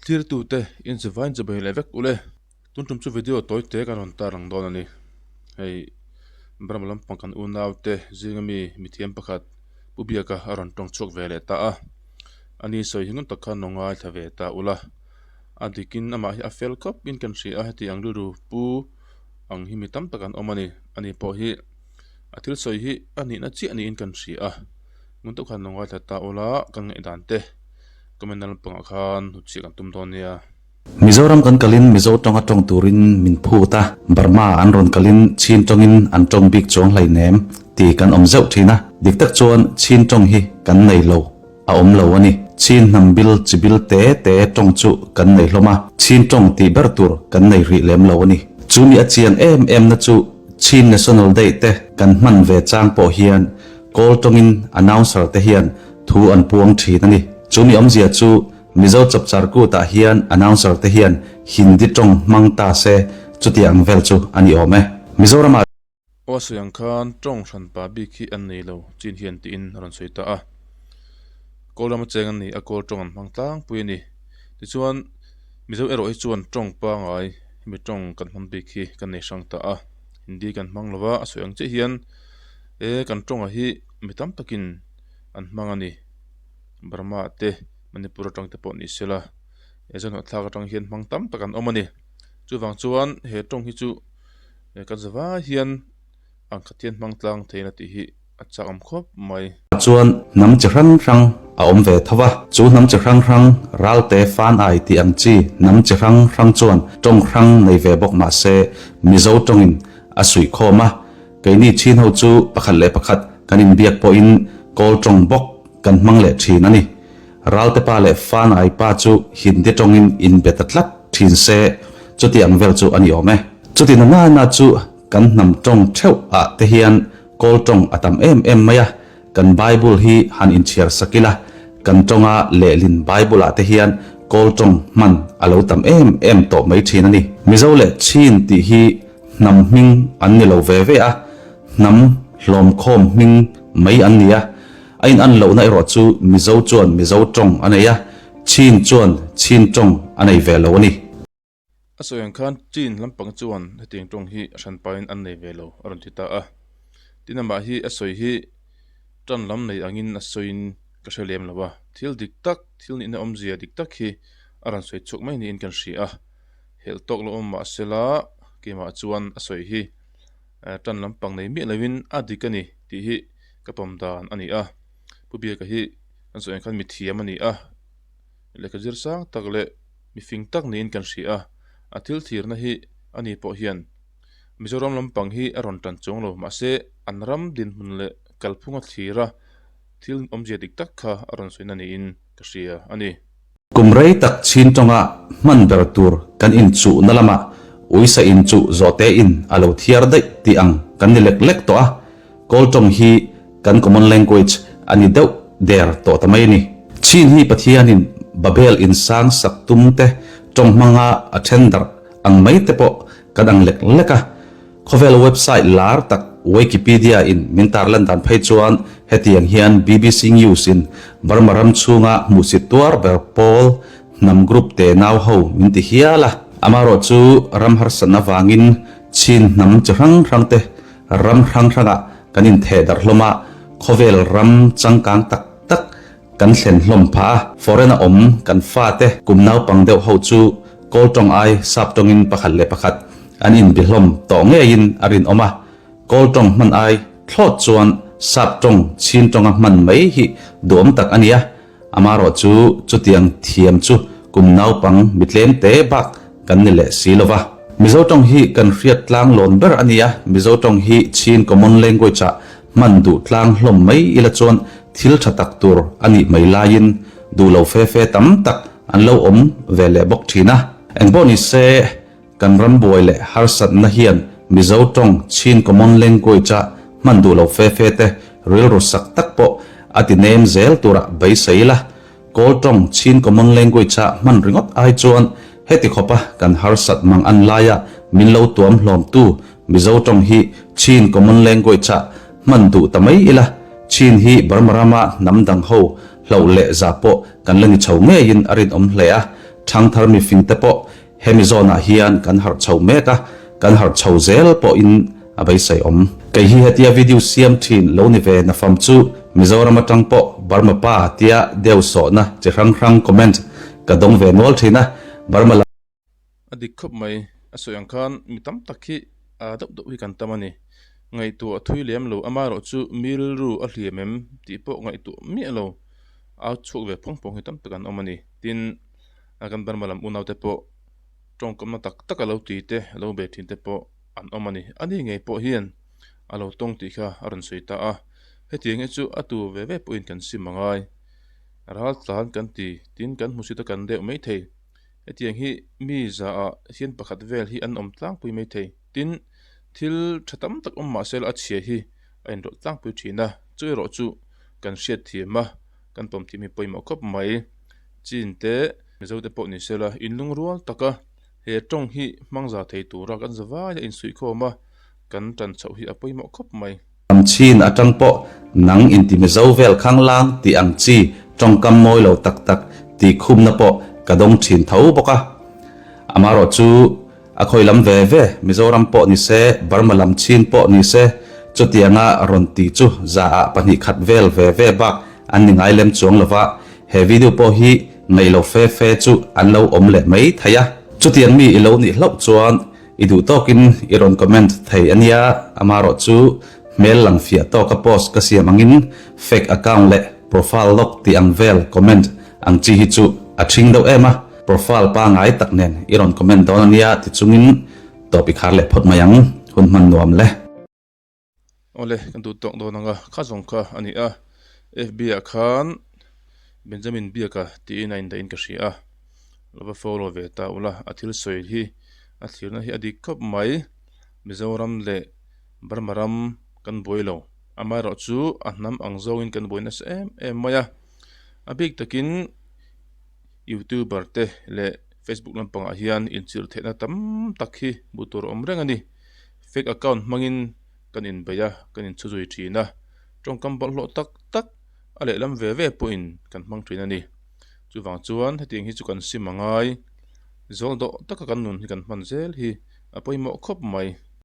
Thlirtute inchivain chibai leh vek ule. Tun tum chu video tawi te kan rawn tar ang dawn a ni. Hei Burma lampang kan unaute zinga mi mithiam pakhat Pu Biaka a rawn tawng chhuak ve leh ta a. Ani sawi hi ngun tak khan lo ngaithla ve ta ula. A dikin amah hi a fel khawp in kan hria a, heti ang rilru pu ang hi mi tam tak an awm a ni. Ani pawh hi a thil sawi hi a nihna chiah niin kan hria a. Ngun tak khan lo ngaithla ta ula kan ngaihdan te comment na lampangah khan hnutchhiah kan tum dawn nia. Mizoram kan kalin Mizo tawnga tawng turin min phut a, Burma an rawn kalin Chin tawngin an tawng bik chuang hleinem ti kan awm zeuh thin a, dik tak chuan Chin tawng hi kan nei lo. A awm lo a ni. Chin hnam bil chi bil te te tawng chu kan nei hlawm a, Chin tawng tih ber tur kan nei rih lem lo a ni. Chu mi a chian em em na chu Chin National Day te kan hman ve chang pawh hian Kawl tawngin announcer te hian thu an puang thin a ni. Chu mi awmzia chu Mizo chapchar kutah hian announcer te hian Hindi tawng hmang ta se chuti ang vel chu a ni awm e. Mizoramah. Aw a sawi ang khan tawng hran pa bik hi an nei lo chin hian tiin a rawn sawi ta a. Kawl rama cheng an ni a, kawl tawng an hmang tlangpui a ni. Tichuan Mizo erawh hi chuan tawng pangai hemi tawng kan hmang bik hi kan nei hrang ta a, Hindi kan hmang lo va, a sawi ang chiah hian e kan tawngah hi mi tam takin an hmang a ni. Burma te Manipur atang te pawh ni sela he Zohnahthlak atang hian hmang tam tak an awm a ni. Chuvang chuan he tawng hi chu. He kan zavai hian ang khat hian hmang tlang theihna tih hi a chak awm khawp mai. Chuan hnam chi hrang hrang a awm ve tho a, chu hnam chi hrang hrang Ralte Fan Ai tih ang chi hnam chi hrang hrang chuan tawng hrang nei ve bawk mah se Mizo tawngin a suih khawm a, keini chin ho chu pakhat leh pakhat kan inbiak pawhin Kawl tawng bawk kan hmang leh thin a ni. Ralte pa leh Fan Ai pa chu Hindi tawngin inbe ta tlat thin se chuti ang vel chu a ni awm e. Chuti na nana chu kan hnam tawng theuh ah te hian Kawl tawng a tam em em mai a, kan Bible hi han inchhiar sak ila, kan tawnga lehlin Bible ah te hian Kawl tawng hman a lo tam em em tawh mai thin a ni. Mizo leh Chin tih hi hnam hming an ni lo ve ve a, hnam hlawmkhawm hming mai an ni a, a inan lohna erawh chu Mizo chuan Mizo tawng a nei a, Chin chuan Chin tawng a nei ve lo a ni. A sawi ang khan Chin lampang chuan hetiang tawng hi a hran pahin an nei ve lo a rawn ti ta a. Tin amah hi a sawi hi tan lam nei angin a sawiin ka hre lem lo a, thil dik tak, thil nihna awmzia dik tak hi a rawn sawi chhuak mai niin kan hria a. Helh tawk lo awm mah sela keimah chuan a sawi hi tan lampang nei miah loin a dik a ni tih hi ka pawm dan a ni a. Pu Biaka hi kan sawi ang khan mithiam a ni a, lehkha zir sang tak leh Mi fing tak niin kan hria a, a thil thirna hi a ni pawh hian Mizoram lampang hi a rawn tan chuang lo. Mahse, an ram dinhmun leh kalphunga thlira thil awmzia dik tak kha a rawn sawina niin ka hria a ni. Kum rei tak chin tawnga hman ber tur kan inchuhna lamah uisa inchuh zawhte in a lo thiar daih tih ang kan ni lek lek tawh a, Kawl tawng hi kan common language a ni deuh der tawh ta mai a ni. Chin hi Pathianin Babel in sang sak tum te tawng hmanga a then darh ang mai te pawh kan ang lek lek a. Khawvel website lar tak Wikipedia in min tarlan dan phei chuan hetiang hian BBC News in Burma ram chhunga hmuhsit tuar ber pawl hnam group te nau ho min ti hial a. Amaherawh chu ram harsatna vangin Chin hnam chi hrang hrang te Ram hrang hrangah kan intheh darh hlawm a, khawvel ram changkang tak tak kan thlen hlawm phah a. Foreign a awm kan fate kum naupang deuh ho chu Kawl tawng ai sap tawngin pakhat leh pakhat an inbi hlawm tawh ngeiin a rinawm a. Kawl tawng hman ai thlawt chuan sap tawng chin tawnga hman mai hi duhawm tak a nia. Amaherawh chu chutiang thiam chu kum naupang mi tlem te bak kan ni leh si lo va. Mizo tawng hi kan hriat tlang lawn ber a ni a, Mizo tawng hi Chin common language ah hman duh tlang hlawm mai ila chuan thil tha tak tur a nih mai laiin duh lo fe fe tam tak an lo awm ve leh bawk thin a. Engpawh ni se, Kan ram buai leh harsatna hian Mizo tawng Chin common language a hman duh lo fe fe te rilru sak tak pawh a ti nem zel turah beisei ila. Kawl tawng Chin common language a hman ringawt ai chuan heti khawpa kan harsat mang an laia min lo tuam hlawmtu Mizo tawng hi Chin common language a hman duh ta mai ila. Chin hi Burma rama hnam dang ho hloh leh za pawh kan la ni chho ngeiin a rinawm hle a. Ṭhangthar mifingte pawh hemi zawnah hian kan harh chho mek a, kan harh chho zel pawhin a beisei awm. Kei hi hetia video siam ṭhin lo ni ve nafam chu Mizoram aṭang pawh Burma pa tia deu sawhna chi hrang hrang comment ka dawng ve nual ṭhin a, Burma lam A dik khawp mai, a sawi ang khan mi tam tak hi aa deuh deuh hi kan tam a ni. Ngaihtuah a thui lem lo, amaherawh chu mi rilru a hliam em tih pawh ngaihtuah miah lo, au chhuak ve phawng phawng hi tam tak an awm a ni. Tin, kan Burma lam unaute pawh tawngkamna tak tak a lo ti te, a lo be thin te pawh an awm a ni. A ni ngei pawh hian a lo tawng tih kha a rawn sawi ta a, hetiang hi chu a tu ve ve pawhin kan sim a ngai. Ral tlan kan ti, tin kan hmusit a kan deuh maithei. Hetiang hi mi zaah hian pakhat vel hi an awm tlangpui maithei. Tin, thil tha tam tak awm mahse a chhia hi a inrawlh tlangpui thin a, chu erawh chu kan hriat thiam a, kan pawm thiam hi pawimawh khawp mai. Chin te, Mizo te pawh ni sela, inlungrual taka he tawng hi hmang za thei tura kan za vaia insuihkhawm a, kan tan chhoh hi a pawimawh khawp mai. Lam chin atang pawh nang inti Mizo vel khanglang tih ang chi tawngkam mawi lo tak tak tih khumna pawh ka dawng thin tho bawk a. Amaherawh chu a khawi lam ve ve Mizoram pawh ni se, Burma lam chin pawh ni se chutianga rawn tih chu zaah 2 khat vel ve ve bak an ni ngai lem chuang lova, he video pawh hi ngaih lo fe fe chu an lo awm leh mai thei a. Chutiang mi i lo nih hlauh chuan I duh tawkin i rawn comment thei a nia, amaherawh chu hmel lang fiah tawka post ka siam angin fake account leh profile lock tih ang vel comment ang chi hi chu a ṭhing deuh em a, profile pangai tak nen i rawn comment dawn a nia ti chungin tawp i khar leh phawt mai ang, hun hman nuam le. Awle, kan duh tawk dawn ang a, kha zawng kha a ni a, FB ah khan Benjamin Biaka tiin a indahin ka hria a, lo va follow ve ta ula, a thil sawi hi a thlirna hi a dik khawp mai, Mizoram leh Burma ram kan buai lo, amaherawh chu a hnam ang zawngin kan buai nasa em em mai a, a bik takin youtuber te leh Facebook lampangah hian inchirh theihna tam tak hi hmuh tur a awm reng a ni. Fake account hmangin kan inbeih a, kan inchhu zui thin a, tawngkam bawlhhlawh tak tak a lehlam ve ve pawhin kan hmang thin a ni. Chuvang chuan hetiang hi chu kan sim a ngai, zawl dawh taka kan nun hi kan hman zel hi a pawimawh khawp mai.